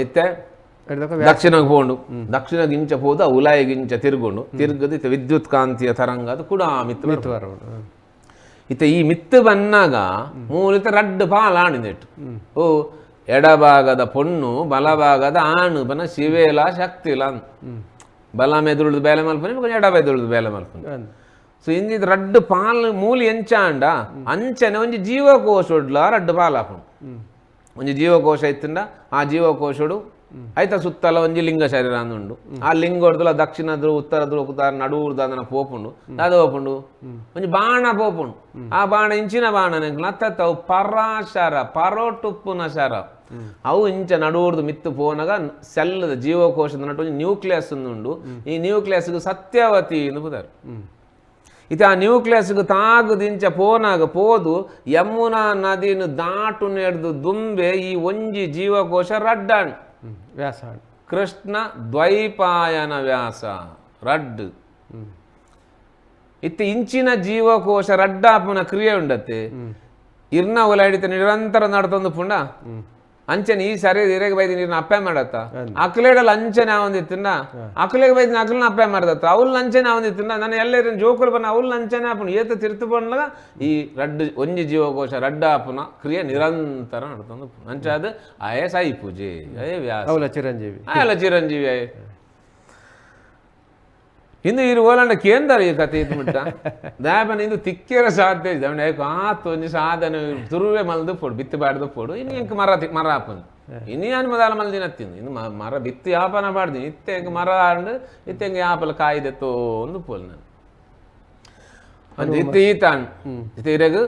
ಇತ್ತೆ ದಕ್ಷಿಣಕ್ಕೆ ಪೋಂಡು, ದಕ್ಷಿಣ ಗಿಂಚ ಪೋದು ಉಲಾಯ ಗಿಂಚ ತಿರುಗೊಂಡು ತಿರುಗದು ಇತ್ತೆ ವಿದ್ಯುತ್ ಕಾಂತಿಯ ತರಂಗ ಅದು ಕೂಡ ಮಿತ್ತು ಬರೋಡು. ಇತ್ತೆ ಈ ಮಿತ್ತು ಬನ್ನಾಗ ಮೂಲಿತ ರಡ್ಡು ಪಾಲಾಣಿದೆಟ್ಟು. ಓ ಎಡಭಾಗದ ಪೊಣ್ಣು ಬಲಭಾಗದ ಆಣು ಬನ ಶಿವೇಲ ಶಕ್ತಿಲ ಬಲ ಮೆದುಳುದು ಬೇಲೆ ಮಲ್ಪನಿ, ಎಡ ಮೆದುಳುದು ಬೇಲೆ ಮಲ್ಪನಿ. ಸೊ ಇಂಜಿದ ರಡ್ಡು ಪಾಲು ಮೂಲಿ ಎಂಚಾಂಡ ಅಂಚನೆ ಒಂಜಿ ಜೀವಕೋಶಡ್ಲ ರಡ್ಡು ಪಾಲಾಪುಂಡು. ಒಂಜಿ ಜೀವಕೋಶ ಇತ್ತಂಡ ಆ ಜೀವಕೋಶಡು ಐತ ಸುತ್ತಲ ಒಂಜಿ ಲಿಂಗ ಶರೀರ ಅಂದುಂಡು. ಆ ಲಿಂಗೊಡ್ದಲ ದಕ್ಷಿಣ ಧ್ರುವ ಉತ್ತರ ಧ್ರುವ ನಡುವುರ್ದು ಅದನ್ನ ಪೋಪುಂಡು, ದಾದ ಪೋಪುಂಡು ಒಂಜಿ ಬಾಣ ಪೋಪುಂಡು. ಆ ಬಾಣ ಇಂಚಿನ ಬಾಣ ಅತ್ತವು ಪರಾಶರ ಪರೋಟುಪ್ಪುನ ಶರ ಅವು ಇಂಚ ನಡುವುರ್ದು ಮಿತ್ತು ಪೋನಗ ಸೆಲ್ಲದ ಜೀವಕೋಶದ ನಟ್ಟು ಒಂಜಿ ನ್ಯೂಕ್ಲಿಯಸ್ ಉಂಡು. ಈ ನ್ಯೂಕ್ಲಿಯಸ್ಗೆ ಸತ್ಯವತಿ ಎಂದು ಪುದಾರು. ಇತ್ತೆ ಆ ನ್ಯೂಕ್ಲಿಯಸ್ಗೆ ತಾಗುದಿಂಚ ಪೋನಾಗ ಪೋದು ಯಮುನಾ ನದಿನ ದಾಟು ನೆಡ್ದು ದುಂಬೆ ಈ ಒಂಜಿ ಜೀವಕೋಶ ರಡ್ಡಾಣ್ ವ್ಯಾಸ ಕೃಷ್ಣ ದ್ವೈಪಾಯನ ವ್ಯಾಸ ರಡ್ಡು. ಇತ್ತೆ ಇಂಚಿನ ಜೀವಕೋಶ ರಡ್ಡಾಪುನ ಕ್ರಿಯೆ ಉಂಡತ್ತೆ ಇರ್ನ ಒಲಾಡಿತ ನಿರಂತರ ನಡ್ತೊಂದು ಪುಂಡ ಅಂಚನೆ ಈ ಸರಿ ಇರೆಗೆ ಬೈದಿ ನೀರ್ನ ಅಪ್ಪೆ ಮಾಡತ್ತ ಅಕ್ಲೇಡಲ್ಲಿ ಅಂಚನೆ ಅವಂದಿತ್ತಿಂದ ಅಕ್ಲೆಗೆ ಬೈದಿನ ಅಕ್ಲನ ಅಪ್ಪೆ ಮಾಡತ್ತ ಅವ್ಲ ಅಂಚನೆ ಅವಂದಿತ್ತಿಂದ ನಾನು ಎಲ್ಲರಿನ ಜೋಕುಲು ಬನ್ನ ಅವ್ಲ ಅಂಚನೆ ಆಪುನು ಏತ ತಿರ್ತು ಪಂಡ್ಲಗ ಈ ರಡ್ಡು ಒಂಜಿ ಜೀವಕೋಶ ರಡ್ಡ ಆಪುನ ಕ್ರಿಯೆ ನಿರಂತರ ನಡ್ತೊಂದು ಅಂಚಾದ ಆಯೇ ಸಾಯಿ ಪೂಜೆ ಅಯೇ ವ್ಯಾಸ ಅವಲ ಚಿರಂಜೀವಿ ಆಯಲ್ಲ ಚಿರಂಜೀವಿ ಆಯೇ ಇಂದು ಇರು ಓಲಂಡ ಕೇಂದ್ರ ಈ ಕತೆ ಇದು ಮುಟ್ಟ ದಾಪನ ಇಂದು ತಿಕ್ಕಿರ ಸಾಧ್ಯ ಇದೆ ಅವನ ಆತು ಒಂಜಿ ಸಾಧನೆ ತುರುವೆ ಮಲ್ದು ಪೋಡು ಬಿತ್ತು ಬಾಡ್ದು ಪೋಡು ಇನ್ನು ಎಂಕ್ ಮರ ಮರ ಆಪುನು ಇನ್ನು ಯಾನ್ ಮೊದಲ ಮಲ್ದಿನ ತಿಂದು ಇನ್ನು ಮರ ಬಿತ್ತು ಯಾಪನ ಬಾಡ್ದು ಇತ್ತೆ ಎಂಕ್ ಮರ ಆಂಡ್ ಇತ್ತೆ ಎಂಕ್ ಯಾಪಲ ಕಾಯ್ದೆ ತೋಂದು ಪೋಲ್ ನಾನು ಅಂಚ ಇತ್ತೆ ಈತಾನ್ ಇತ್ತೆ ಇರೆಗ್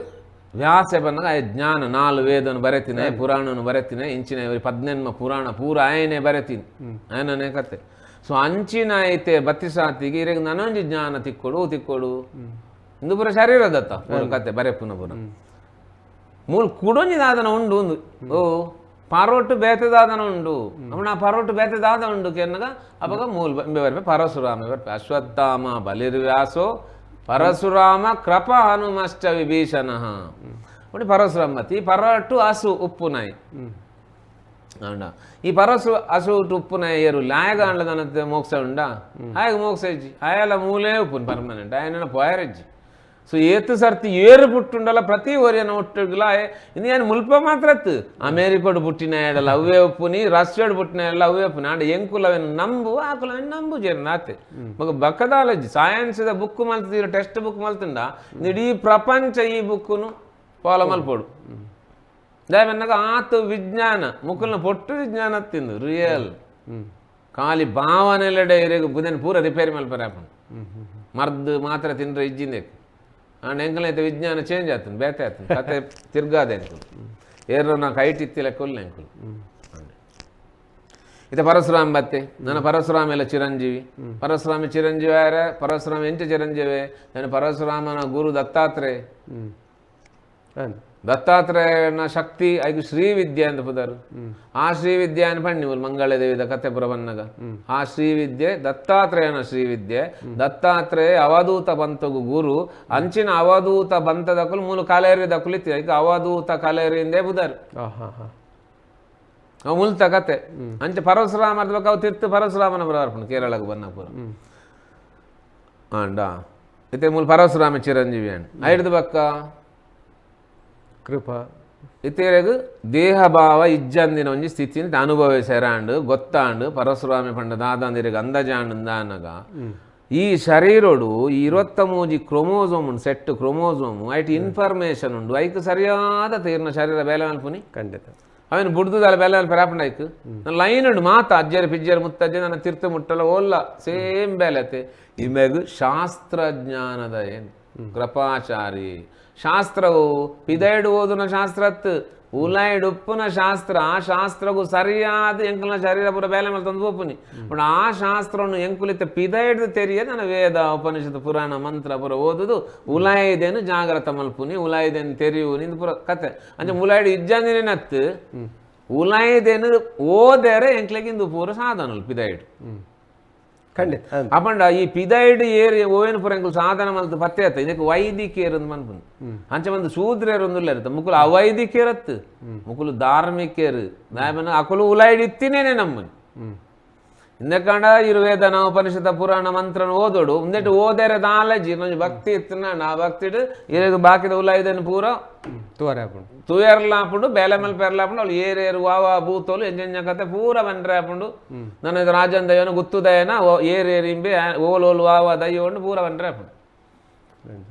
ವ್ಯಾಸ ಬನ್ನಗ ಆಯ ಜ್ಞಾನ ನಾಲ್ ವೇದನು ಬರೆತಿನ ಪುರಾಣನು ಬರೆತಿನ ಇಂಚಿನ ಪದ್ನೆನ್ಮ ಪುರಾಣ ಪೂರ ಆಯನೆ ಬರೆತೀನಿ ಆಯನನೇ ಕತೆ. ಸೊ ಅಂಚಿನ ಐತೆ ಬತ್ತಿಸಾತಿಗೆ ಇರೆಗ್ ನನೊಂಜಿ ಜ್ಞಾನ ತಿಕ್ಕೊಡು ತಿಕ್ಕೊಡು ಇಂದು ಪೂರ ಶರೀರ ದತ್ತ ಪೂರ ಕತೆ ಬರೆ ಪುನಃ ಪುನಃ ಮೂಲ ಕುಡೊಂಜಿ ದಾದನ ಉಂಡು ಉಂದು ಓ ಪರೋಟು ಬೇತೆ ದಾದನ ಉಂಡು ಅವನ ಆ ಪರೋಟು ಬೇತೆ ದಾದ ಉಂಡು ಕೆನ್ನಗ ಅಪಗ ಮೂಲ ಬರ್ಪೆ ಪರಶುರಾಮ ಬರ್ಪೆ ಅಶ್ವತ್ಥಾಮ ಬಲಿರ್ವ್ಯಾಸೋ ಪರಶುರಾಮ ಕೃಪ ಹನುಮಶ್ಚ ವಿಭೀಷಣ ಉಂಡು ಪರಶುರಾಮ ಈ ಪರೋಟು ಹಸು ಉಪ್ಪು ನಾಯಿ ಅಂಡ ಈ ಪರಸು ಹಸು ಉಪ್ಪುನ ಏರು ಲಾಯಗ ಅಂಡ್ಲದನತ್ತೆ ಮೋಕ್ಷ ಉಂಡಾ ಆಯಗ ಮೋಕ್ಷ ಇಜ್ಜಿ ಆಯಲ ಮೂಲೇ ಉಪ್ಪುನ್ ಪರ್ಮನೆಂಟ್ ಆಯನ ಪೋಯರಜ್ಜಿ. ಸೊ ಏತು ಸರ್ತಿ ಏರು ಪುಟ್ಟುಂಡಲ ಪ್ರತಿ ಒರಿಯನ ಒಟ್ಟುಗ್ಲ ಇನ್ನು ಏನು ಮುಲ್ಪ ಮಾತ್ರ ಅತ್ತು ಅಮೇರಿಕೋಡು ಪುಟ್ಟಿನ ಎಡಲ ಅವೇ ಉಪ್ಪುನಿ ರಷ್ಯಾಡು ಪುಟ್ಟಿನ ಎಡಲ ಅವೇ ಉಪ್ಪುನಿ ಆಂಡ ಎಂಕುಲವೆನ್ ನಂಬು ಆಕುಲವೆನ್ ನಂಬು ಜೇರು ನಾತೆ ಮಗ ಬಕ್ಕದಾಲಜ್ಜಿ ಸೈನ್ಸ್ದ ಬುಕ್ ಮಲ್ತಿದ್ರು ಟೆಕ್ಸ್ಟ್ ಬುಕ್ ಮಲ್ತುಂಡ ಇಡೀ ಪ್ರಪಂಚ ಈ ಬುಕ್ಕುನು ಫಾಲೋ ಮಲ್ಪೋಡು ದಾಯವೆನ್ನಗ ಆತು ವಿಜ್ಞಾನ ಮುಕುಲ್ನ ಪೊಟ್ಟು ವಿಜ್ಞಾನ ತಿಂದು ರಿಯಲ್ ಖಾಲಿ ಭಾವನೆಲೆಡೆ ಇರೆಗ್ ಬುದನ್ ಪೂರ ರಿಪೇರಿ ಮಲ್ಪರೆ ಆಪುಂಡು ಮರ್ದು ಮಾತ್ರ ತಿಂದ್ರೆ ಇಜ್ಜಿಂದೆ ಆಂಡ ಎಂಕಲೈತೆ ವಿಜ್ಞಾನ ಚೇಂಜ್ ಆತುಂಡು ಬೇತೆ ಆತುಂಡು ಕತೆ ತಿರ್ಗಾದೆ ಎಂಕುಲು ಏರ್ನ ನಾ ಕೈಟ್ ಇತ್ತಿಲ್ಲ ಕೊಲ್ಲ ಎಂಕುಲು ಇತ್ತೆ ಪರಶುರಾಮ ಬತ್ತೆ ನನ್ನ ಪರಶುರಾಮ ಎಲ್ಲ ಚಿರಂಜೀವಿ ಪರಶುರಾಮ ಚಿರಂಜೀವಿ ಆಯ್ರೆ ಪರಶುರಾಮ ಎಂಚ ಚಿರಂಜೀವಿ ನಾನು ಪರಶುರಾಮನ ಗುರು ದತ್ತಾತ್ರೇಯ ದತ್ತಾತ್ರೇಯನ ಶಕ್ತಿ ಐಕು ಶ್ರೀವಿದ್ಯೆ ಅಂತ ಪುದರು ಆ ಶ್ರೀವಿದ್ಯೆ ಅನ್ ಪಣ್ಣಿ ಮಂಗಳದೇವಿದ ಕತೆ ಪುರ ಬನ್ನಗ ಆ ಶ್ರೀವಿದ್ಯೆ ದತ್ತಾತ್ರೇಯನ ಶ್ರೀವಿದ್ಯೆ ದತ್ತಾತ್ರೇಯ ಅವಧೂತ ಬಂತಗು ಗುರು ಅಂಚಿನ ಅವಧೂತ ಬಂತದಕುಲು ಮೂಲ ಕಲೇರಿ ದಕುಲು ಇತ್ತು ಐಕ ಅವಧೂತ ಕಲೇರಿಂದೇ ಬುದರು ಅವು ಮುಲ್ತ ಕತೆ ಅಂಚೆ ಪರಶುರಾಮ ಅರ್ಧಬೇಕು ಅವು ತಿರ್ತು ಪರಶುರಾಮನ ಬರಪುಂಡು ಕೇರಳಕ್ಕೆ ಬನ್ನ ಪುರ ಆಂಡ ಇತ್ತೆ ಮೂಲ ಪರಶುರಾಮ ಚಿರಂಜೀವಿ ಅಂಡ್ ಐಡ್ದು ಬಕ್ಕ ಕೃಪಾ ಇತ್ತೇರೆಗ್ ದೇಹಭಾವ ಇಜ್ಜಂದಿನ ಒಂಜಿ ಸ್ಥಿತಿನ ಅನುಭವಿಸರಾಂಡು ಗೊತ್ತಾಂಡು ಪರಶುರಾಮಿ ಪಂಡ ದಾದಾಂದಿರಿಗೆ ಅಂದಾಜಾಂಡು ಅಂದಾನಗ ಈ ಶರೀರೊಡು ಈ 23 ಕ್ರೊಮೋಸೋಮ್ ಉಂಡು ಸೆಟ್ ಕ್ರೊಮೋಸೋಮ್ ಐಟ್ ಇನ್ಫಾರ್ಮೇಶನ್ ಉಂಡು ಐಕ್ ಸರಿಯಾದ ತೀರ್ನ ಶರೀರ ಬೇಲೆ ಮಲ್ಪುನಿ ಖಂಡಿತ ಅವೇನು ಬುಡ್ದುದಾಲ ಬೇಲೆ ಮಲ್ಪರೆ ಆಪುಂಡು ಐಕ್ ಲೈನ್ ಉಂಡು ಮಾತ ಅಜ್ಜರು ಪಿಜ್ಜರು ಮುತ್ತಜ್ಜೆ ನನ್ನ ತಿರ್ತು ಮುಟ್ಟಲ ಓಲ್ಲ ಸೇಮ್ ಬೇಲೆ ಅತ್ತೆ ಇಮೆಗ್ ಶಾಸ್ತ್ರಜ್ಞಾನದ ಏನು ಕೃಪಾಚಾರಿ ಶಾಸ್ತ್ರವು ಪಿದೈಡು ಓದುನ ಶಾಸ್ತ್ರತ್ ಉಲಾಯ್ಡು ಉಪ್ಪುನ ಶಾಸ್ತ್ರ ಆ ಶಾಸ್ತ್ರಗೂ ಸರಿಯಾದ ಎಂಕುಲ್ನ ಶರೀರ ಪೂರ ಬೇಲೆ ಮೇಲೆ ತಂದು ಒಪ್ಪುನಿ ಬಟ್ ಆ ಶಾಸ್ತ್ರವನ್ನು ಎಂಕುಲಿತ ಪಿದೈಡ್ದು ತೆರಿಯ ನನ್ನ ವೇದ ಉಪನಿಷತ್ ಪುರಾಣ ಮಂತ್ರ ಪೂರ ಓದುದು ಉಲಾಯ್ದೇನು ಜಾಗ್ರತ ಮಲ್ಪುನಿ ಉಲಾಯ್ದೇನು ತೆರಿಯು ನಿಂದು ಪೂರ ಕತೆ ಅಂಚೆ ಉಲಾಯ್ಡು ಇಜ್ಜಂದಿನತ್ತು ಉಲಾಯ್ದೇನು ಓದೇರೆ ಎಂಕ್ಲೆಗಿಂದು ಪೂರ ಸಾಧನ ಪಿದೈಡು. ಖಂಡಿತ. ಅಪಂಡ ಈ ಪಿದೈಡ್ ಏರ್ ಓವೇನು ಪುರ ಎಂಕುಲು ಸಾಧನ ಮಲ್ತು ಪತ್ತೆ ಆತ ಇದಕ್ಕೆ ವೈದಿಕೇರ್ ಅಂದ್ ಮನ್ಪುನು. ಅಂಚ ಬಂದು ಶೂದ್ರೇರು ಒಂದುಲ್ಲ ಇರುತ್ತೆ ಮುಕುಲು ಅವೈದಿಕೇರತ್ತು ಮುಕುಲು ಧಾರ್ಮಿಕೇರು ದಾಯಮನ ಅಕುಲು ಉಲಾಯ್ಡ್ ಇತ್ತಿನೇನೆ ನಮ್ಮನ್. ಇಂದಕಾಂಡ ಇರುವೇದ ನಾವು ಉಪನಿಷತ್ ಪುರಾಣ ಮಂತ್ರನ ಓದೋಡು ಉಂದೆಟ್ ಓದೇರೆ ದಾಲಜಿ ಇನ್ನೊಂದು ಭಕ್ತಿ ಇತ್ತಿನ ನಾ ಭಕ್ತಿಡ್ ಇರಗ ಬಾಕಿದ ಉಲಾಯ್ದನ್ ಪೂರ ತೂವರೆ ಆಪುಂಡು ತೂಯರ್ಲಾಪುಂಡು ಬೇಲೆ ಮಲ್ ಪೆರ್ಲಾಪುಂಡು ಅವಳು ಏರೇರು ವಾವಾ ಭೂತೋಲು ಎಂಜೆಂಜ ಕತೆ ಪೂರ ಬಂದ್ರೆ ಆಪುಂಡು. ನನ್ನ ಇದು ರಾಜನ್ ದಯ್ಯನ ಗುತ್ತು ದಯನ ಏರೇರು ಇಂಬೆ ಓಲ್ ಓಲ್ ವಾವಾ ದಯ್ಯೋಂಡು ಪೂರ ಬಂದ್ರೆ ಆಪುಂಡು.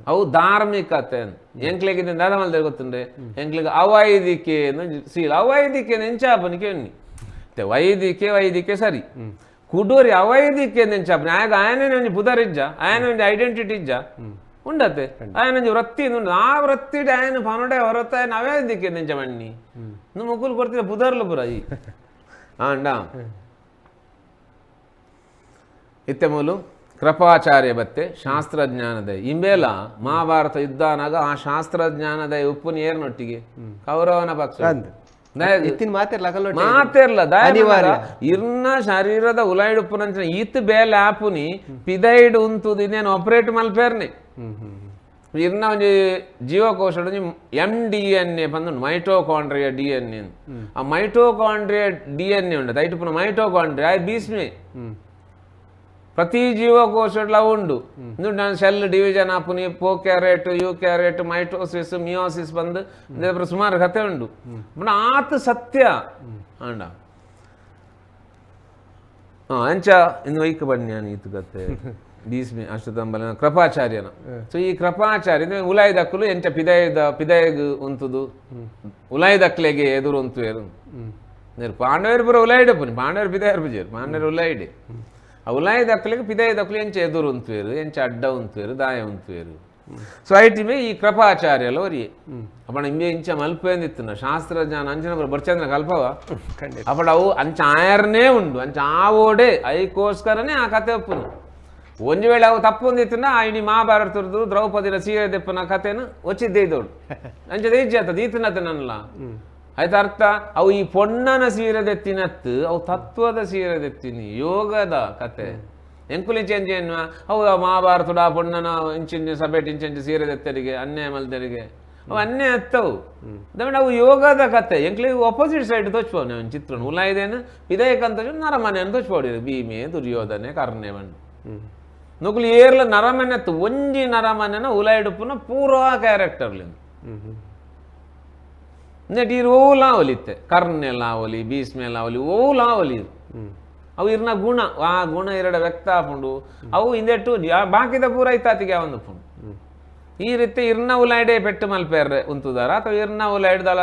ಅವು ಧಾರ್ಮಿಕತೆ ಎಂಕ್ಲೆಗೆ ದಾದ ಮಲ್ದೆ ಗೊತ್ತುಂಡೆ ಎಂಕ್ಲೆಗೆ ಅವೈದಿಕೆ ಸೀಲ್ ಅವೈದಿಕೆ ನೆಂಚಾಪನಿಕೆ ಎಣ್ಣಿ ವೈದಿಕೆ ವೈದಿಕೆ ಸರಿ ಕುಡೋರಿ ಅವೈದಿಕೆ ನೆಂಚಾಪನಿ ಆಗ ಆಯನೇ ಒಂಜಿ ಪುದರಿಜ್ಜ ಆಯನ ಒಂಜಿ ಐಡೆಂಟಿಟಿ ಇಜ್ಜ ಉಂಡತೆ ಆಯನ ಒಂಜಿ ವೃತ್ತಿ ಉಂಡು ಆ ವೃತ್ತಿಡ್ ಆಯನ ಪನೋಡೆ ಹೊರತ ಆಯನ ಅವೈದಿಕೆ ನೆಂಚ ಮಣ್ಣಿ ಮುಕುಲು ಕೊಡ್ತಿರ ಪುದರ್ಲು ಪುರ ಈ ಆಂಡ ಇತ್ತೆ ಮೂಲು ಕೃಪಾಚಾರ್ಯ ಬತ್ತೆ ಶಾಸ್ತ್ರಜ್ಞಾನದ ಇಂಬೇಲ ಮಹಾಭಾರತ ಯುದ್ಧ ಅನಾಗ ಆ ಶಾಸ್ತ್ರಜ್ಞಾನದ ಉಪ್ಪು ಏರ್ನೊಟ್ಟಿಗೆ ಕೌರವನ ಪಕ್ಷ ಮಾತೆರ್ಲ ಇರ್ನ ಶರೀರದ ಉಲಾಯ್ಡುಪ್ಪುನಂಚಿನ ಈತ್ ಬೇಲೆ ಆಪುನಿ ಪಿದೈಡ್ ಉಂತುದು ಇನ್ನೇನು ಆಪರೇಟ್ ಮಲ್ಪೇರ್ನೆ. ಇರ್ನ ಒಂಜಿ ಜೀವಕೋಶ M D N A ಪಂದು mitochondria D N A ಆ mitochondria D N A ಉಂಟು ಐಟುಪುನ ಮೈಟೋಕಾಂಡ್ರಿಯಾ ಬೀಸ್ಮೆ ಪ್ರತಿ ಜೀವಕೋಶಡ್ಲ ಉಂಡು. ನಾನು ಸೆಲ್ ಡಿವಿಷನ್ ಆಪುನಿ prokaryote eukaryote mitosis meiosis ಬಂದು ಸುಮಾರು ಕತೆ ಉಂಡು. ಆತ ಸತ್ಯ ಅಂಡ ಅಂಚ ಇನ್ನು ವೈಕ್ ಬನ್ನಿ ಈತು ಕತೆ ಭೀಷ್ಮೆ ಅಶ್ವತ್ಥಾಂಬಲ ಕೃಪಾಚಾರ್ಯನ. ಸೊ ಈ ಕೃಪಾಚಾರ್ಯ ಉಲಾಯ್ದಕ್ಕಲು ಎಂಚ ಪಿದಾಯದ ಪಿದಾಯಗ್ ಉಂತುದು ಉಲಾಯ್ದಕ್ಲೆಗೆ ಎದುರು ಉಂತು ಏರು ಪಾಂಡವರು ಪೂರ ಉಲಾಯ್ಡೆ ಪುನಿ ಪಾಂಡವರು ಪಿದಾಯರು ಪೂಜೆರು ಪಾಂಡವರು ಉಲಾಯ್ಡೆ ಆ ಉಲಾಯ್ದಕ್ಲೆಗೆ ಪಿದಾಯದಕ್ಕಲು ಎಂಚ ಎದುರು ಉಂತುವೇರು ಎಂಚ ಅಡ್ಡ ಉಂತುವೇರು ದಾಯ ಉಂತುವೇರು. ಸೊ ಐಟಿಮೆ ಈ ಕೃಪಾಚಾರ್ಯಲ ಅವರಿಗೆ ಅಪ್ಪಣ ಇಂಬೆ ಇಂಚ ಮಲ್ಪೇಂದಿತ್ತು ಶಾಸ್ತ್ರಜ್ಞಾನ ಅಂಚನ ಬರ್ಚಂದ್ರ ಕಲ್ಪವ ಅಪ್ಪಣ ಅವು ಅಂಚ ಆಯರ್ನೇ ಉಂಡು ಅಂಚ ಆವೋಡೆ ಐಕೋಸ್ಕರನೇ ಆ ಕತೆ ಒಪ್ಪುನು. ಒಂಜಿ ವೇಳೆ ಅವು ತಪ್ಪು ಒಂದಿತ್ತುನ ಆ ಇಡೀ ಮಹಾಭಾರತದ್ದು ದ್ರೌಪದಿನ ಸೀರೆ ದೆಪ್ಪನ ಕಥೆನು ಒಚ್ಚಿದ್ದೇ ಇದ್ದೋಡು ಅಂಚ ದೇಜ್ಜಿ ಆತದ ಈತನತ್ತೆ ನನ್ನಲ್ಲ ಆಯ್ತು ಅರ್ಥ. ಅವು ಈ ಪೊಣ್ಣನ ಸೀರೆ ದೆತ್ತಿನತ್ತು ಅವು ತತ್ವದ ಸೀರೆ ದೆತ್ತಿನಿ ಯೋಗದ ಕತೆ ಎಂಕುಲಿ ಚೇಂಜ್ ಎನ್ನುವ ಅವು ಮಹಾಭಾರತದ ಆ ಪೊಣ್ಣನ ಇಂಚಿಂಚ ಸಭೆಟ್ ಇಂಚಿಂಚ ಸೀರೆ ದೆತ್ತರಿಗೆ ಅನ್ಯಾಯ ಮಲ್ದರಿಗೆ ಅವು ಅನ್ಯಾಯ ಅತ್ತವು. ಅವು ಯೋಗದ ಕತೆ ಎಂಕ್ಲಿ ಅಪೋಸಿಟ್ ಸೈಡ್ ತೋಚ್ಪವು ನಾವು ಚಿತ್ರ ಉಲಾಯ್ದೇನು ವಿಧೇಯಕಂತ ನರಮನೆಯನ್ನು ತೋಚ್ಪೋಡಿ ಭೀಮೆ ದುರ್ಯೋಧನೆ ಕರ್ಣೆ ಬಣ್ಣ ನೊಕುಲು ಏರ್ಲ ನರಮನೆತ್ತು ಒಂಜಿ ನರಮನೆನ ಉಲಾಯ್ಡುಪ್ಪುನ ಪೂರ್ವ ಕ್ಯಾರೆಕ್ಟರ್ಲಿಂದ ನೆಟ್ ಇರು ಓ ಲಾವಲಿತ್ತೆ ಕರ್ಣೆ ಲಾವಲಿ ಭೀಷ್ಮೆ ಲಾವಲಿ ಓ ಲಾವಲಿ ಅವು ಇರ್ನ ಗುಣ ಆ ಗುಣ ಎರಡ ವ್ಯಕ್ತ ಆಪುಂಡು ಅವು ಇಂದೆಟ್ಟು ಬಾಕಿದ ಪೂರ ಐತಾತಿಗೆ ಒಂದು ಪುಂಡು. ಈ ರೀತಿ ಇರ್ನ ಉಲಾಯ್ಡೆ ಪೆಟ್ಟು ಮಲ್ಪೇರ್ ಉಂತುದಾರ ಅಥವಾ ಇರ್ನ ಉಲಾಯ್ಡ್ದಲ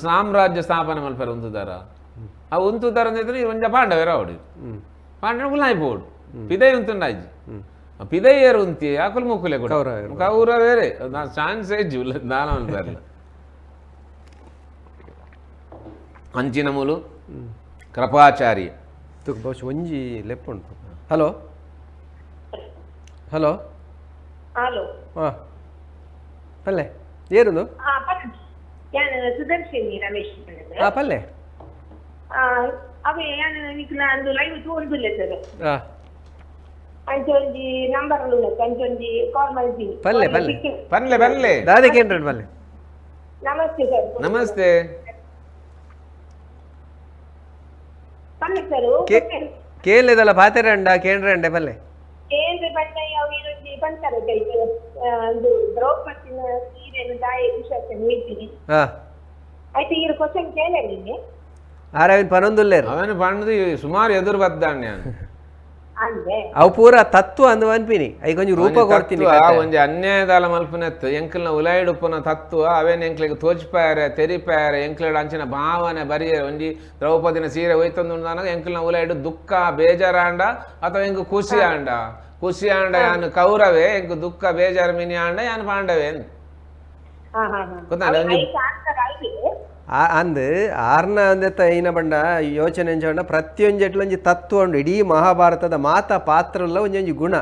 ಸಾಮ್ರಾಜ್ಯ ಸ್ಥಾಪನೆ ಮಲ್ಪೇರ್ ಉಂತುದಾರ ಅವು ಉಂತುದಾರ ಅಂದಿದ್ರೆ ಒಂಜ ಪಾಂಡವೇರ ಅವಡು ಪಾಂಡವ ಉಲಾಯ್ ಬೋಡು ಪಿದೈ ಉಂತುಂಡಾಜಿ ಪಿದೈಯರು ಉಂತಿ ಅಕುಲು ಮುಕ್ಕುಲೆ ಕೂಡ ಕೌರವೇರೆ ಚಾನ್ಸ್ ಹೆಜ್ಜು ದಾನ ಮಲ್ಪೇರ್ಲ. ಅಂಚಿನ ಮೂಲು ಕೃಪಾಚಾರ್ಯ ಬಹುಶಃ ಒಂಜಿ ಲೆಪ್ಪುಂಟು. Hello hello hello ಹಾಂ ಪಲ್ಲೆ ಏರುಂದು ಸುದರ್ಶಿನಿ ರಮೇಶ್ ಹಾಂ ಪಲ್ಲೆ ಅವೇ ನಿಕ್ಲ ಲೈವ್ ತೋರ್ದಿಲ್ಲ ಸರ್ ಅಂಚೊಂಜಿ ನಂಬರ್ ಅಂಚೊಂಜಿ ಕಾಲ್ ಮಾಡ್ತೀನಿ. ಪಲ್ಲೆ ಪಲ್ಲೆ ಪಲ್ಲೆ ಪಲ್ಲೆ ದಾದೆ ಕೇಂದ್ರ ಪಲ್ಲೆ. ನಮಸ್ತೆ ಸರ್. ನಮಸ್ತೆ ಕೇಳಿದಲ್ಲ ಪಾತೆರೆ ಅಂಡ ಕೇಂದ್ರ ಅಂಡೆ ಪಲ್ಲೆ ಕೇಂದ್ರ ಬಣ್ಣಯ್ಯ ಅವು ಇರೊಂಜಿ ಪಂತರ ಒಂದು ದ್ರೌಪದಿನ ಸೀರೆನು ದಾಯ ವಿಶ್ವಾಸ ಹೇಳ್ತೀನಿ. ಆಯ್ತು ಈರು ಕ್ವಶನ್ ಕೇಳಲಿಗೆ ಆರವಿನ ಪನೊಂದುಲ್ಲೇರು ಅವನು ಪಂಡ್ದು ಸುಮಾರು ಎದುರು ಬದ್ದಾನೆ. ಅವು ಪೂರ ತತ್ವ ಅಂದ್ ಅನ್ಪಿನಿ ಐಕೊಂಜಿ ರೂಪ ಕೊಡ್ತೀನಿ ಒಂಜಿ ಅನ್ಯಾಯದಾಲ ಮಲ್ಪನೆತ್ತು ಎಂಕಲ್ನ ಉಲಾಯಿಡುಪ್ಪುನ ತತ್ವ ಅವೇನು ಎಂಕ್ಲೆಗ್ ತೋಚ್ಪಾರೆ ತೆರಿಪಾರೆ ಎಂಕ್ಲೆಡ್ ಅಂಚಿನ ಭಾವನೆ ಬರಿಯರೆ ಒಂಜಿ ದ್ರೌಪದಿನ ಸೀರೆ ಒಯ್ತಂದು ಎಂಕಲ್ನ ಉಲಾಯಿಡು ದುಃಖ ಬೇಜಾರಾಂಡ ಅಥವಾ ಎಂಕ್ ಖುಷಿ ಆಂಡ ಖುಷಿ ಆಂಡ ಯಾನು ಕೌರವೇ ಎಂಕ್ ದುಃಖ ಬೇಜಾರು ಮಿನಿ ಆಂಡ ಯಾನು ಪಾಂಡವೇ ಗೊತ್ತಾ. ಅಂದ್ ಆರ್ನ ಅಂದೆತ್ತ ಐನ ಬಂಡ ಯೋಚನೆ ಎಂಚ ಪ್ರತಿಯೊಂಜೆಟ್ಲೊಂಜಿ ತತ್ವ ಉಂಡು ಇಡೀ ಮಹಾಭಾರತದ ಮಾತಾ ಪಾತ್ರಲ್ಲ ಒಂಜೊಂಜಿ ಗುಣ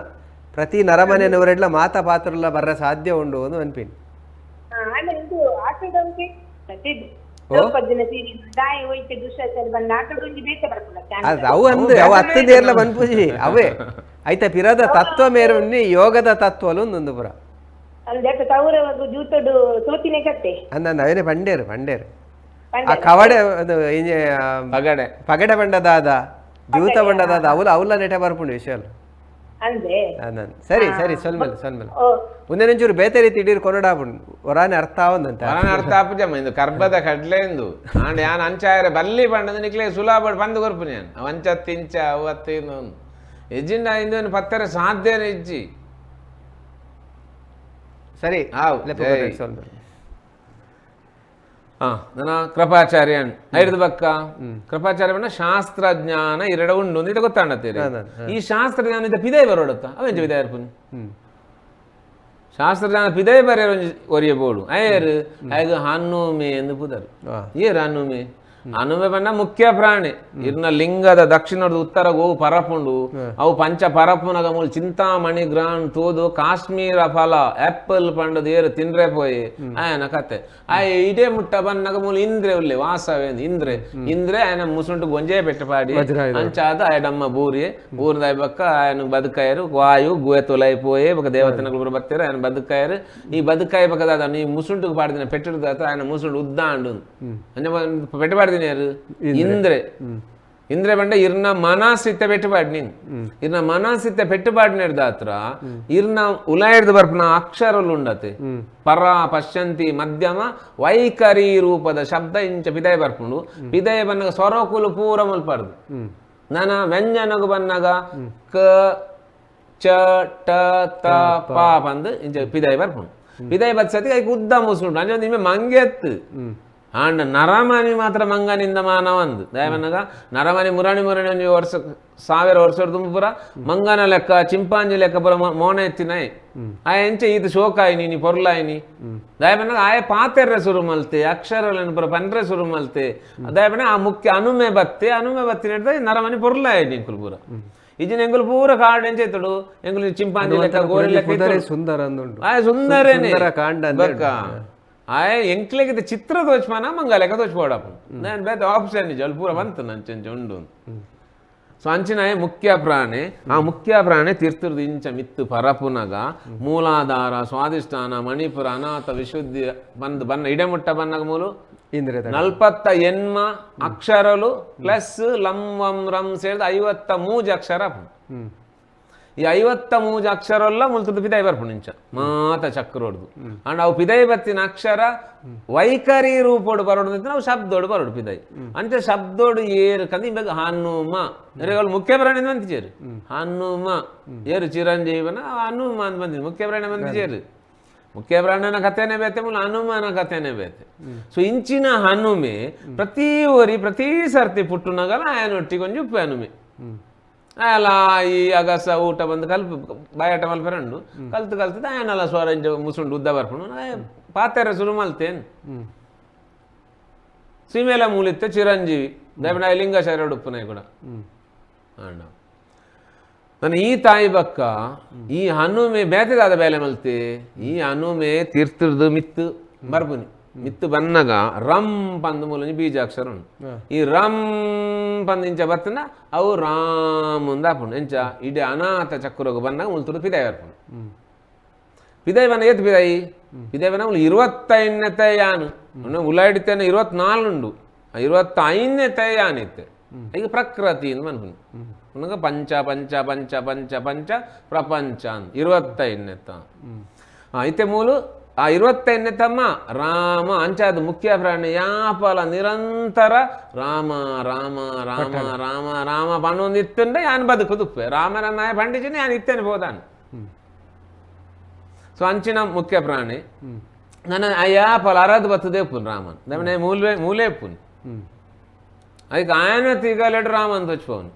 ಪ್ರತಿ ನರಮನೆನವರೆಡ್ಲ ಮಾತಾ ಪಾತ್ರಲ್ಲ ಬರ್ರ ಸಾಧ್ಯ ಉಂಡು ಅಂದು ಅನ್ಪಿನಿ. ದ್ರೌಪದಿನ ಸೀರೆ ದಾಯಿ ಹೋಯ್ತೆ ದುಶ್ಯಾಸನ ಬಂದ ಆಟೋಡು ಬೇತೆ ಬರ್ಪುಂಡ. ಅದು ಅವು ಅಂದ್ ಅವು ಹತ್ತು ನೇರ್ಲ ಬನ್ಪುಜಿ ಅವೇ ಐತ ಪಿರದ ತತ್ವ ಮೇರುನ್ನಿ ಯೋಗದ ತತ್ವಲು ಒಂದೊಂದು ಪುರ. ಅಂದೆ ಕೌರವಗು ಜೂತಡು ಸೋತಿನೇ ಕತ್ತೆ. ಅಂದ ಅವೇನೆ ಪಂಡೇರು ಪಂಡೇರು ಆ ಕವಡೆ ಅದು ಇಂಜೆ ಪಗಡೆ ಪಗಡೆ ಬಂಡದಾದ ಜೂತ ಬಂಡದಾದ ಅವಲ ಅವಲ ನೆಟ ಬರ್ಪುಂಡು ವಿಷಯ ಅಂದೆ ಅಂದ್ ಸರಿ ಸರಿ ಸೊಲ್ಮೆಲ್ ಸೊಲ್ಮೆಲ್ ಓ ಒಂದೇನೊಂಚೂರು ಬೇತೆ ರೀತಿ ಇಡೀರ್ ಕೊನಡಾಪುಂಡು ಒರಾನೆ ಅರ್ಥ ಆವಂದಂತ. ವರನ ಅರ್ಥ ಆಪುಜಮ್ಮ ಇಂದು ಕರ್ಬದ ಕಡ್ಲೆ ಇಂದು ಆಂಡ್ ಯಾನ್ ಅಂಚಾಯರೆ ಬಲ್ಲಿ ಪಂಡದು ನಿಕ್ಲೆ ಸುಲಾಬಡ್ ಪಂದು ಕೊರ್ಪುನಿ ಯಾನ್ ಅವ್ ಅಂಚ ತಿಂಚ ಅವು ಅತ್ತ ಇಂದು ಎಜ್ಜಿಂಡ ಇಂದು ಪತ್ತರ ಸಾಧ್ಯನೇ ಇಜ್ಜಿ. ಸರಿ ಆವ್, ಲೆಪ್ಪ ಜೈ. ಸೊಲ್ಮೆಲ್. ನನ್ನ ಕೃಪಾಚಾರ್ಯನ್ ಐದು ಬಕ್ಕ ಕೃಪಾಚಾರ್ಯ ಬಣ್ಣ ಶಾಸ್ತ್ರಜ್ಞಾನ ಇರಡ ಉಂಡು ಅಂತ ಗೊತ್ತಾಂಡತ್ತೀರಿ. ಈ ಶಾಸ್ತ್ರಜ್ಞಾನ ಇದ್ದ ಪಿದೈ ಬರೋಡತ್ತ ಅವೆಂಚ ಪಿದೈ ಇರ್ಪುನಿ ಶಾಸ್ತ್ರಜ್ಞಾನ ಪಿದೈ ಬರೆಯರ್ ಒಂಜಿ ಒರಿಯ ಬೋಡು ಅಯ್ಯರು ಅಯ್ಯಗ ಹನುಮೆ ಎಂದು ಪುದರು. ಏರು ಹನುಮೆ ಹನುಮೆ ಬಣ್ಣ ಮುಖ್ಯ ಪ್ರಾಣಿ ಇರ್ನ ಲಿಂಗದ ದಕ್ಷಿಣದ ಉತ್ತರ ಗೋವು ಪರಪುಂಡು ಅವು ಪಂಚ ಪರಪುನಗ ಮೂಲ ಚಿಂತಾಮಣಿ ಗ್ರಾನ್ ತೋದು ಕಾಶ್ಮೀರ ಫಲ ಆಪಲ್ ಪಂಡದ ಏರು ತಿಂದ್ರೆ ಪೋಯಿ ಆಯನ ಕತೆ ಆಯ್ ಇಡೇ ಮುಟ್ಟ ಬನ್ನಗ ಮೂಲ ಇಂದ್ರೆ ಉಲ್ಲೆ ವಾಸವೆ ಇಂದ್ರೆ ಇಂದ್ರೆ ಆಯನ ಮುಸುಂಟು ಗೊಂಜೆ ಪೆಟ್ಟಪಾಡಿ ಅಂಚಾದ ಆಯಡಮ್ಮ ಬೂರಿ ಬೂರ್ದ ಬಕ್ಕ ಆಯನ ಬದುಕಾಯರು ವಾಯು ಗುವೆ ತೊಲೈ ಪೋಯೆ ಬೊಕ ದೇವತನಗಳು ಬತ್ತೇರು ಆಯನ ಬದುಕಾಯರು. ಈ ಬದುಕಾಯ ಬಕ್ಕದಾದ ನೀ ಮುಸುಂಟುಗೆ ಪಾಡ್ದಿನ ಪೆಟ್ಟಿಡ್ದಾತ ಆಯನ ಮುಸುಂಟು ಉದ್ದ ಅಂಡು ಅಂಚ ಪೆಟ್ಟು ಪಾಡ್ದಿನ ಯಾರು ಇಂದ್ರೆ ಇಂದ್ರೆ ಬಂಡ ಇರ್ನ ಮನಸ್ಸಿತ್ತ ಪೆಟ್ಟುಪಾಡ್ ನೀನ್ ಇರ್ನ ಮನಸ್ಸಿತ್ತ ಪೆಟ್ಟುಪಾಡಿನ ಇರ್ನ ಉಲಾಯಿಡ್ದು ಬರ್ಪುನ ಅಕ್ಷರಲು ಉಂಡತೆ ಪರ ಪಶ್ಯಂತಿ ಮಧ್ಯಮ ವೈಖರಿ ರೂಪದ ಶಬ್ದ ಇಂಚ ಪಿದಯ ಬರ್ಪುಂಡು ಪಿದಯ ಬನ್ನಗ ಸ್ವರಕುಲು ಪೂರ ಮುಲ್ಪಾರ್ದು ನಾನ ವ್ಯಂಜನಗು ಬನ್ನಗ ಕ ಚ ಟ ತ ಪ ಬಂದು ಇಂಚ ಪಿದಯ ಬರ್ಪುಂಡು ಪಿದಯ ಬತ್ಸತಿ ಐಕ್ ಉದ್ದ ಮುಸುಂಡು ಅಂಚ ನಿಮೆ ಮಂಗೆತ್ತು ಆಂಡ ನರಮನಿ ಮಾತ್ರ ಮಂಗನಿಂದ ಮಾನವಂದು ದಯವನ್ನಗ ನರಮನಿ ಮುರಣಿ ಮುರಣಿ ಒಂಜಿ ವರ್ಷ ಸಾವಿರ ವರ್ಷ ಪೂರ ಮಂಗನ ಲೆಕ್ಕ ಚಿಂಪಾಂಜಿ ಲೆಕ್ಕ ಪೂರ ಮೋನ ಎತ್ತಿನೈ ಆಯ ಎಂಚ ಈತ ಶೋಕಾಯಿನಿ ನೀ ಪೊರ್ಲಾಯಿನಿ ದಯವನ್ನಗ ಆಯ ಪಾತೆರ್ರೆ ಶುರು ಮಲ್ತೆ ಅಕ್ಷರಗಳನ್ನು ಪೂರ ಪನ್ರೆ ಶುರು ಮಲ್ತೆ ದಯವನ್ನ ಆ ಮುಖ್ಯ ಅನುಮೆ ಬತ್ತೆ ಅನುಮೆ ಬತ್ತಿ ನರಮನಿ ಪೊರ್ಲಾಯಿನಿ ಎಂಕುಲು ಪೂರ ಇಜಿನ ಎಂಕುಲು ಪೂರ ಕಾಡು ಎಂಚ ಎತ್ತಡು ಎಂಕುಲು ಚಿಂಪಾಂಜಿ ಲೆಕ್ಕ ಗೋರಿ ಲೆಕ್ಕ ಸುಂದರ ಅಂದುಂಡು ಆಯ ಸುಂದರನೇ ಸುಂದರ ಕಾಂಡ ಬಕ್ಕ ಆಯ್ ಎಂಕ್ಲೆಗಿದ್ದ ಚಿತ್ರ ತೋಚ್ಮಾನ ಮಂಗ ಲೆಕ್ಕ ತೋಚ್ಬೋಡಪ್ಪ ನಾನು ಬೇತೆ ಆಪ್ಷನ್ ನಿಜ ಅಲ್ಲಿ ಪೂರ ಬಂತು ನಂಚಂಚ ಉಂಡು. ಸೊ ಅಂಚಿನ ಮುಖ್ಯ ಪ್ರಾಣಿ ಆ ಮುಖ್ಯ ಪ್ರಾಣಿ ತೀರ್ಥದ ಇಂಚ ಮಿತ್ತು ಪರಪುನಗ ಮೂಲಾಧಾರ ಸ್ವಾದಿಷ್ಠಾನ ಮಣಿಪುರ ಅನಾಥ ವಿಶುದ್ಧಿ ಬಂದು ಬನ್ನ ಇಡೆಮುಟ್ಟ ಬನ್ನಗ ಮೂಲು ಇಂದ್ರೆ 48 ಅಕ್ಷರಲು ಪ್ಲಸ್ ಲಂ ವಂ ರಂ ಸೇರಿದ 53 ಅಕ್ಷರ. ಈ 53 ಅಕ್ಷರಲ್ಲ ಮುಲ್ತದ ಪಿದೈ ಬರ್ಪುಂಡು ಇಂಚ ಮಾತ ಚಕ್ರೋಡ್ದು ಅಂಡ್ ಅವು ಪಿದೈ ಬತ್ತಿನ ಅಕ್ಷರ ವೈಖರಿ ರೂಪೋಡು ಬರೋಡು ಅಂತ ನಾವು ಶಬ್ದೋಡು ಬರೋಡು ಪಿದೈ ಅಂಚೆ ಶಬ್ದೋಡು ಏರು ಕಂದು ಇಂಬೆಗ್ ಹನುಮ ಎರೆಗಳು ಮುಖ್ಯ ಪ್ರಾಣಿ ಬಂತಿಚೇರು ಹನುಮ ಏರು ಚಿರಂಜೀವನ ಹನುಮ ಅಂತ ಬಂದಿದ್ದು ಮುಖ್ಯ ಪ್ರಾಣಿ ಬಂತಿಚೇರು ಮುಖ್ಯ ಪ್ರಾಣನ ಕಥೆನೇ ಬೇತೆ ಮೂಲ ಹನುಮನ ಕಥೆನೇ ಬೇತೆ. ಸೊ ಇಂಚಿನ ಹನುಮೆ ಪ್ರತಿ ಒರಿ ಪ್ರತಿ ಸರ್ತಿ ಪುಟ್ಟುನಗಲ ಆಯನೊಟ್ಟಿಗೆ ಒಂಜಿ ಉಪ್ಪು ಹನುಮೆ ಅಲ್ಲ ಈ ಅಗಸ ಊಟ ಬಂದು ಕಲ್ಪ ಬಾಯಾಟ ಮಲ್ಪೆರಂಡು ಕಲ್ತು ಕಲ್ತದ ಆಯನಲ್ಲ ಸ್ವರ ಇಂಚ ಮುಸುಂಡು ಉದ್ದ ಬರ್ಪುಂಡು ಪಾತೆರ ಶುರು ಮಲ್ತೇನು ಸೀಮೆಲ ಮೂಲಿತ್ತೆ ಚಿರಂಜೀವಿ ದಯವಿಡ ಲಿಂಗ ಶರಡು ಉಪ್ಪುನಾಯ್ ಕೂಡ ಅಣ್ಣ ನಾನು ಈ ತಾಯಿ ಬಕ್ಕ ಈ ಹನುಮೆ ಬೇತೆದಾದ ಬೇಲೆ ಮಲ್ತೆ ಈ ಹನುಮೆ ತೀರ್ಥದ ಮಿತ್ತು ಬರ್ಪುನಿ ಮಿತ್ತು ಬನ್ನಗ ರಂ ಪಂದು ಮೂಲಂಜಿ ಬೀಜಾಕ್ಷರ ಉಂಡು ಈ ರಂ ಪಂದು ಇಂಚ ಬರ್ತನ ಅವು ರಾಮ್ ಅಂದ ಹಾಪುಂಡು ಎಂಚ ಇಡೀ ಅನಾಥ ಚಕ್ರಗ್ ಬನ್ನಾಗ ಮುಲ್ತುಡು ಪಿದಾಯಿ ಬರ್ಪುಂಡು ಪಿದಾಯಿ ಬನ್ನ ಏತ್ ಪಿದಾಯಿ ಪಿದಾಯಿ ಬನ್ನ ಮುಲು 25ನೇ ಯಾನು ಉಲಾಯಿಡ್ತೇನೆ 24 ಉಂಡು 25ನೇ ಯಾನಿತ್ತೆ ಈಗ ಪ್ರಕೃತಿ ಅಂತ ಮನ್ಪುನಿ ಉನಗ ಪಂಚ ಪಂಚ ಪಂಚ ಪಂಚ ಪಂಚ ಪ್ರಪಂಚ ಅಂದ್ 25ನೇ ಇತ್ತೆ ಮೂಲು ಆ 25ನೇ ತಮ್ಮ ರಾಮ ಅಂಚಾದ ಮುಖ್ಯ ಪ್ರಾಣಿ ಯಾಪಲ ನಿರಂತರ ರಾಮ ರಾಮ ರಾಮ ರಾಮ ರಾಮ ಪಣ್ಣೊಂದು ಇತ್ತಂಡೆ ಯಾನ್ ಬದುಕುದುಪ್ಪೆ ರಾಮನ ನಾಯ ಪಂಡಿಜಿನಿ ಯಾನ್ ಇತ್ತೇನೆ ಹೋದಾನು. ಸೊ ಅಂಚಿನ ಮುಖ್ಯ ಪ್ರಾಣಿ ನನ್ನ ಆ ಯಾಪಲ ಅರದು ಬತ್ತದೇ ಉಪ್ಪುನ್ ರಾಮನ್ ದಮನೆ ಮೂಲೆ ಮೂಲೆ ಉಪ್ಪುನ್ ಅದಕ್ಕೆ ಆಯನ ತೀಗಲೆಡು ರಾಮನ್ ತೋಚ್ಪವನು.